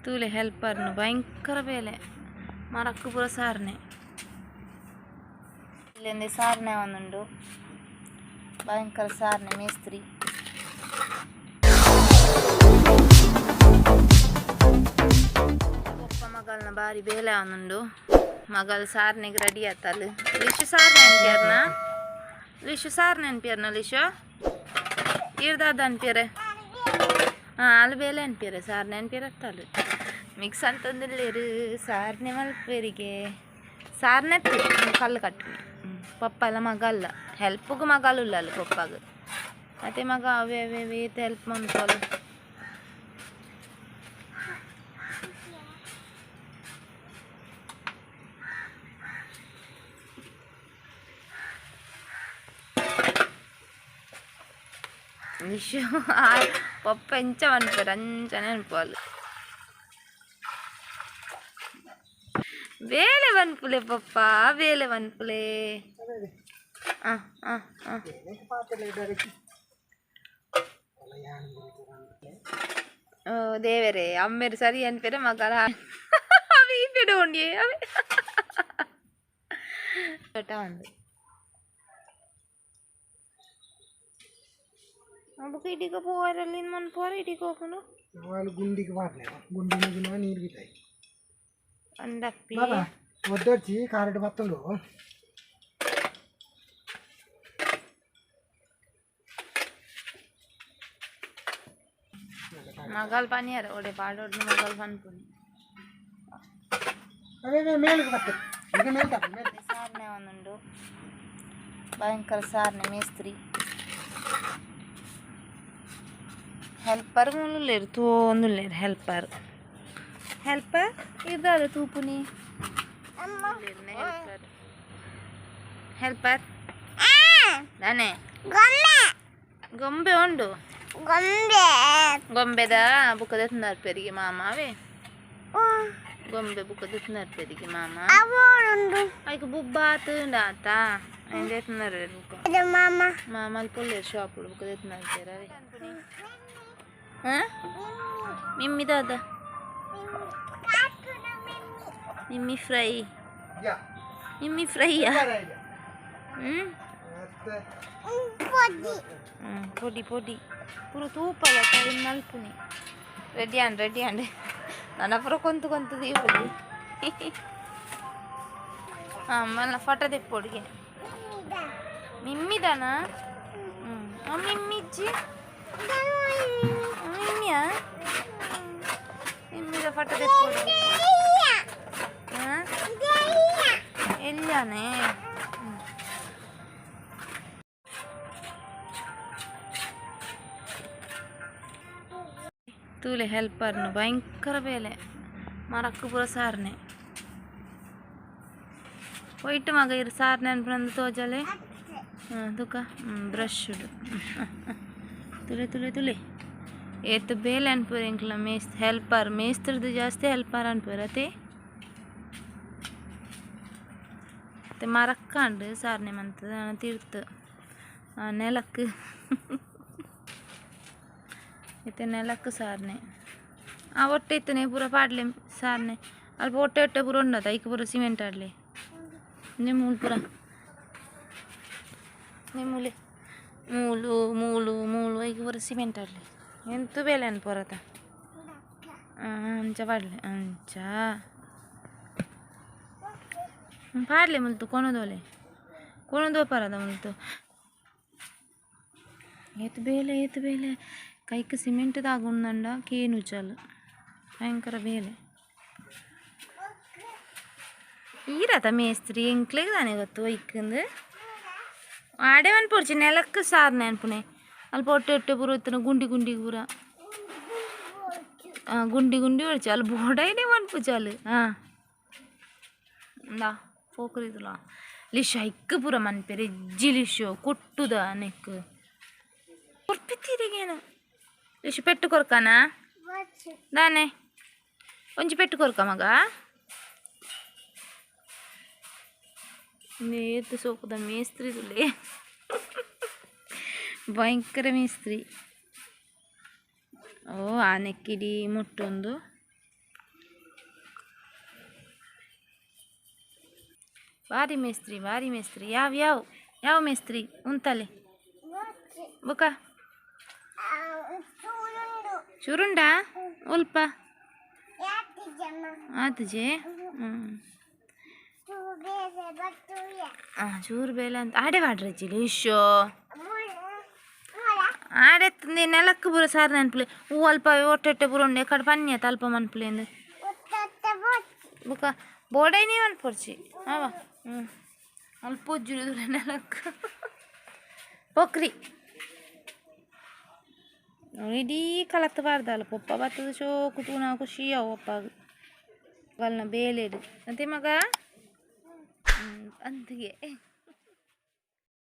ತೂಲೆ ಹೆಲ್ಪರ್ನು ಭಯಂಕರ ಬೇಲೆ ಮರಕ್ಕು ಪೂರ ಸಾರನೆ ಇಲ್ಲೊಂದು ಸಾರನೆ ಒಂದುಂಡು ಭಯಂಕರ ಸಾರನೆ ಮೇಸ್ತ್ರಿ. ಪೊಪ್ಪ ಮಗಲ್ನ ಬಾರಿ ಬೇಲೆ ಒಂದುಂಡು. ಮಗಲ್ ಸಾರನೆಗೆ ರೆಡಿ ಆತಲ್. ಲಿಶು ಸಾರನೆ ಅನ್ಪಿಯರ್ನ? ಲಿಶು ಸಾರನೆ ಅನ್ಪಿಯರ್ನ? ಲಿಶು ಇರ್ದಾದ ಅನ್ಪಿಯರೆ? ಹಾಂ, ಅಲ್ಲಿ ಬೇಲೆ ಅನ್ಪಿಯರೆ, ಸಾರನೆ ಅನ್ಪಿಯರ್ ಅತ್ತಲ್. ಮಿಕ್ಸ್ ಅಂತಂದಿಲ್ಲೇರು ಸಾರನೆ ಮಲ್ಪೇರಿಗೆ ಸಾರನೆ ಕಲ್ಲು ಕಟ್ಟುನಿ. ಪಪ್ಪ ಎಲ್ಲ ಮಗಲ್ಲ ಹೆಲ್ಪ್ಗೆ ಮಗಲ್ ಉಲ್ಲಲ್ಲ ಪಪ್ಪಾಗ. ಮತ್ತೆ ಮಗ ಅವೇ ಅವೇ ವೇತ್ ಹೆಲ್ಪ್ ಮನ್ಪೋಲು. ನಿಶು ಪಪ್ಪ ಎಂಚ ಮನ್ಪೇರು ಅಂಚನೆ ಅನ್ಪೋಲು. ಬೇಲೆ ಮನ್ಪುಲೆ ಪಪ್ಪ, ಬೇಲೆ ಮನ್ಪುಲೆ. ಆ ಆ ಆ ಓ ದೇವರೇ, ಅಮ್ಮೇರು ಸರಿ ಅನ್ಪೇರೆ. ಮಗಲ ಅವಿ ಇಪ್ಪೆಡು ಉಂಡಿಯೇ ಅವೆ ಒಂದು ಬುಕ್ಕ ಇಡೀಗ ಪೋವರಲ್ಲಿ ಮನ್ಪೋರ ಇಡೀಗ ಹೋಗ್ಕೊಂಡು. వాళ్ళు గుండికి వాడలే, గుండి మీద నీరు బితాయి. ಅಂದಪ್ಪಿ. బాబా వద్దొచ్చి కారెట్ బత్తుండు. ಮಗಲ್ ಪನಿಯರ ಒಡೆ ಪಾಡೋಡ್ನು ಮಗಲ್ ಪನ್ಪುನಿ. అవే మేలుకు బత్త ఇక మేలు తప్ప మేలు. ಸಾರನೆ ಒಂದುಂಡು ಭಯಂಕರ ಸಾರನೆ ಮೇಸ್ತ್ರಿ. ಹೆಲ್ಪರ್ ಮೂಲು ತೋಂದುಲ್ಲೇರು ಹೆಲ್ಪರ್. ಹೆಲ್ಪರ್ ಇದ್ದಾವೆ ತೂಪುನಿ. ಹೆಲ್ಪರ್ ಹೆಲ್ಪರ್ ನಾನೇ ಗೊಂಬೆ ಉಂಡು. ಗೊಂಬೆದ ಬುಕ್ಕ ದೆತ್ನಾರ್ ಮಾಮಾವೇ. ಗೊಂಬೆ ಬುಕ್ಕ ದೆತ್ನಾರ್ ಪೆರಿಗೆ ಮಾಮ. ಐಕ್ ಬುಬ್ಬ ಆತುಂಡ ಆತ ಐನ್ ದೆತ್ನಾರ್ ಬುಕ್ಕ ಮಾಮ. ಅಲ್ಲಿ ಪೊಲ್ಲೇರು ಶಾಪ್ ಬುಕ್ಕ ದೆತ್ನಾರ್ ಪೇರವೇ. ಹಾಂ, ಮಿಮ್ಮಿ ದಾದ? ಮಿಮ್ಮಿ ಫ್ರೈ. ಮಿಮ್ಮಿ ಫ್ರೈಯಾ? ಹ್ಞೂ ಹ್ಞೂ, ಪೊಡಿ ಪೊಡಿ ಪೂರ ತೂಪಲ ಟೈಮ್ ಮಲ್ಪುನಿ. ರೆಡಿ ಆಂಡ್ ರೆಡಿ ಆಂಡ್ ನನ್ನ ಪೂರ ಕೊಂತು ಕೊಂತು ದೀಪೊಡು. ಹಾಂ, ಮಲ್ಲ ಫೋಟೋ ದೆಪ್ಪೊಡುಗೆ. ಮಿಮ್ಮಿದಾನ? ಹ್ಞೂ, ಮಿಮ್ಮಿಜ್ಜಿ ಮಿಮ್ಮಿಯಾ? ಮಿಮ್ಮಿದ ಫೋಟೋ ದೆಪ್ಪೊಡುಗೆ. ಹಾಂ, ಎಲ್ಲಾನೆ ತೂಲೆ ಹೆಲ್ಪರ್ನು ಭಯಂಕರ ಬೇಲೆ ಮರಕ್ಕು ಪೂರ ಸಾರನೆ. ಒಯ್ಟು ಮಗ ಇರು ಸಾರನೆ ಅನ್ಪುನಂದು ತೋಜಲೆ. ಹಾಂ, ತುಕ ಬ್ರಷ್ ತುಲೆ ತುಲೆ ತುಲೆ. ಏತ್ ಬೇಲೆ ಅನ್ಪುರ ಎಂಕ್ಲ ಮೇಸ್ ಹೆಲ್ಪರ್ ಮೇಸ್ತ್ರದ್ದು ಜಾಸ್ತಿ ಹೆಲ್ಪರ್ ಅನ್ಪುರ ಅತೆ. ಮತ್ತೆ ಮರಕ್ಕಾಂಡು ಸಾರನೆ ಮಂತದ ತೀರ್ತು ನೆಲಕ್ಕೆ ಇತ್ತೆ ನೆಲಕ್ಕೆ ಸಾರನೆ. ಆ ಒಟ್ಟೆ ಇತ್ತನೆ ಪೂರ ಪಾಡ್ಲೆ ಸಾರನೆ. ಅಲ್ಪ ಒಟ್ಟೆ ಒಟ್ಟೆ ಪೂರ ಉಂಡತ. ಐಕ್ ಪೂರ ಸಿಮೆಂಟ್ ಆಡ್ಲೆ. ಮೂಲು ಪೂರ ಮೂಲೆ ಮೂಲು ಮೂಲು ಮೂಲು ಐಕ್ ಪೂರ ಸಿಮೆಂಟ್ ಆಡ್ಲೆ. ಎಂತು ಬೇಲೆ ಅನ್ಪೋರತ. ಅಂಚ ಪಾಡ್ಲೆ, ಅಂಚ ಪಾಡ್ಲೆ. ಮುಲ್ತು ಕೊನದೋಲೆ ಕೊನದೋ ಪರದ ಮುಲ್ತು. ಏತ್ ಬೇಲೆ, ಏತ್ ಬೇಲೆ. ಕೈಕ್ ಸಿಮೆಂಟ್ ತಾಗುಂದಂಡ ಕೇನುಚಲ್ ಭಯಂಕರ ಬೇಲೆ. ಈರತ ಮೇಸ್ತ್ರಿ ಎಂಕ್ಲೆಗ್ ದಾನೆ ಗೊತ್ತು ಒಯ್ಕಂದು ಆಡೆ ಮನ್ಪೊಡ್ಚಿ. ನೆಲಕ್ಕೆ ಸಾರನೆ ಅನ್ಪುನೆ. ಅಲ್ಪ ಒಟ್ಟೆ ಒಟ್ಟೆ ಪೂರ ಇತ್ತನ ಗುಂಡಿ ಗುಂಡಿ ಪೂರ ಗುಂಡಿ ಗುಂಡಿ ಒಡ್ಚಿ. ಅಲ್ಲಿ ಬೋಡೈನೆ ಮನ್ಪುಚಲ್. ಹಾಂ, ಇಂದಾ ಪೋಕ್ರಿದುಲ ಲಿಶ್ ಐಕ್ ಪೂರ ಮನ್ಪೆರೆ ಎಜ್ಜಿ. ಲಿಶು ಕೊಟ್ಟುದ ನೆಕ್ ಕೊರ್ಪಿತ್ತೀರಿಗೇನು? ಲಿಶು ಪೆಟ್ಟು ಕೊರ್ಕನ ದಾನೆ? ಒಂಜಿ ಪೆಟ್ಟು ಕೊರ್ಕ ಮಗ. ನೇತು ಸೋಕುದ ಮೇಸ್ತ್ರಿ ತುಲೆ, ಭಯಂಕರ ಮೇಸ್ತ್ರಿ. ಓ, ಆನೆಕ್ಕಿಡಿ ಮುಟ್ಟೊಂದು. ಬಾರಿ ಮೇಸ್ತ್ರಿ, ಬಾರಿ ಮೇಸ್ತ್ರಿ. ಯಾವ ಯಾವ ಯಾವ ಮೇಸ್ತ್ರಿ ಉಂತಲೆ ಬುಕ ಚುರುಂಡ ಉಲ್ಪ ಆತಜೆ. ಚೂರು ಬೇಲೆ ಅಂತ ಆಡೆ ವಾಡ್ರಜ್ಜಿ ಲಿಶೋ. ಆಡೆ ನೆಲಕ್ಕೆ ಪೂರ ಸಾರ್ ನೆನಪುಲೆ. ಹೂ ಅಲ್ಪ ಒಟ್ಟೆಟ್ಟೆ ಪೂರ ಉಂಡೆ ಕಡೆ ಪನ್ಯ ತಲ್ಪ ಮನ್ಪುಲೆ ಅಂದು ಬುಕ ಬೋಡೈ ನೀ ಮನ್ಪೊರ್ಚಿ ಅವ. ಅಲ್ಪ ಉಜ್ಜುರು ನೆಲಕ್ಕೆ ಪೊಕ್ರಿ ಇಡೀ ಕಲತ್ತು ಬಾರ್ದಲ್ಲ. ಪೊಪ್ಪ ಬತ್ತದ ಶೋಕು ತೂನ ಖುಷಿ ಅವು ಪಪ್ಪಾಗ ಗಲ್ನ ಬೇಲೆಡು ಅಂತೆ ಮಗ ಅಂತಿಗೆ.